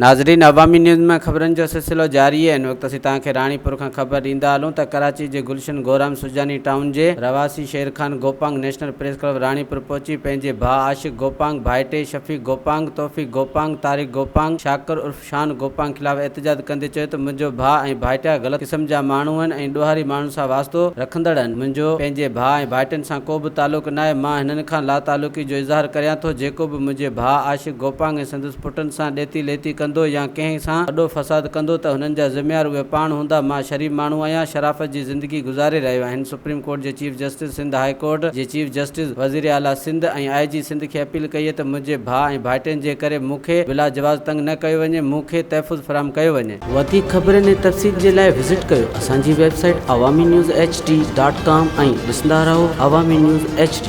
ناظرين عوامي نيوز ۾ خبرن جو سلسلو جاري آهي هن وقت اسين توهان کي راڻيپور کان خبر ڏيندا هلون ته ڪراچي جي گلشن گورام سجاني ٽائون جي رهواسي Sher Khan Gopang national press club Ranipur پهچي پنهنجي ڀاء عاشق گوپانگ، ڀائٽي شفيق گوپانگ، توفيق گوپانگ، طارق گوپانگ، شاڪر عرف شان گوپانگ خلاف احتجاج ڪندي چيو ته منهنجو ڀاء ۽ ڀائٽيا غلط قسم جا ماڻهو آهن ۽ ڏوهاري ماڻهن سان واسطو رکندڙ آهن منهنجو پنهنجي ڀاء ۽ ڀائٽين سان ڪو به تعلق ناهي مان هنن کان لاتعلقي جو اظهار ڪريان ٿو جيڪو به منهنجي ڀاء عاشق گوپانگ ۽ سندس پٽن سان ڏيتي ليتي ڪندو يا ڪنهن سان وڏو فساد ڪندو ته هنن جا ذميوار اهي پاڻ هوندا، مان شريف ماڻهو آهيان، شرافت جي زندگي گذاري رهيو آهيان. هن سپريم ڪورٽ جي chief justice, Sindh high court جي چيف جسٽس، وزير اعليٰ سنڌ ۽ آء جي سنڌ کي اپيل ڪئي ته منهنجي ڀاء ۽ ڀائٽين جي ڪري مون کي بلاجواز تنگ نه ڪيو وڃي، مون کي تحفظ فراهم ڪيو وڃي. وڌيڪ خبرن ۽ تفصيل جي لاء وزٽ ڪيو اسان جي website Awami news H D dot com ۽ ڏسندا رهو عوامي نيوز ايڇ ڊي.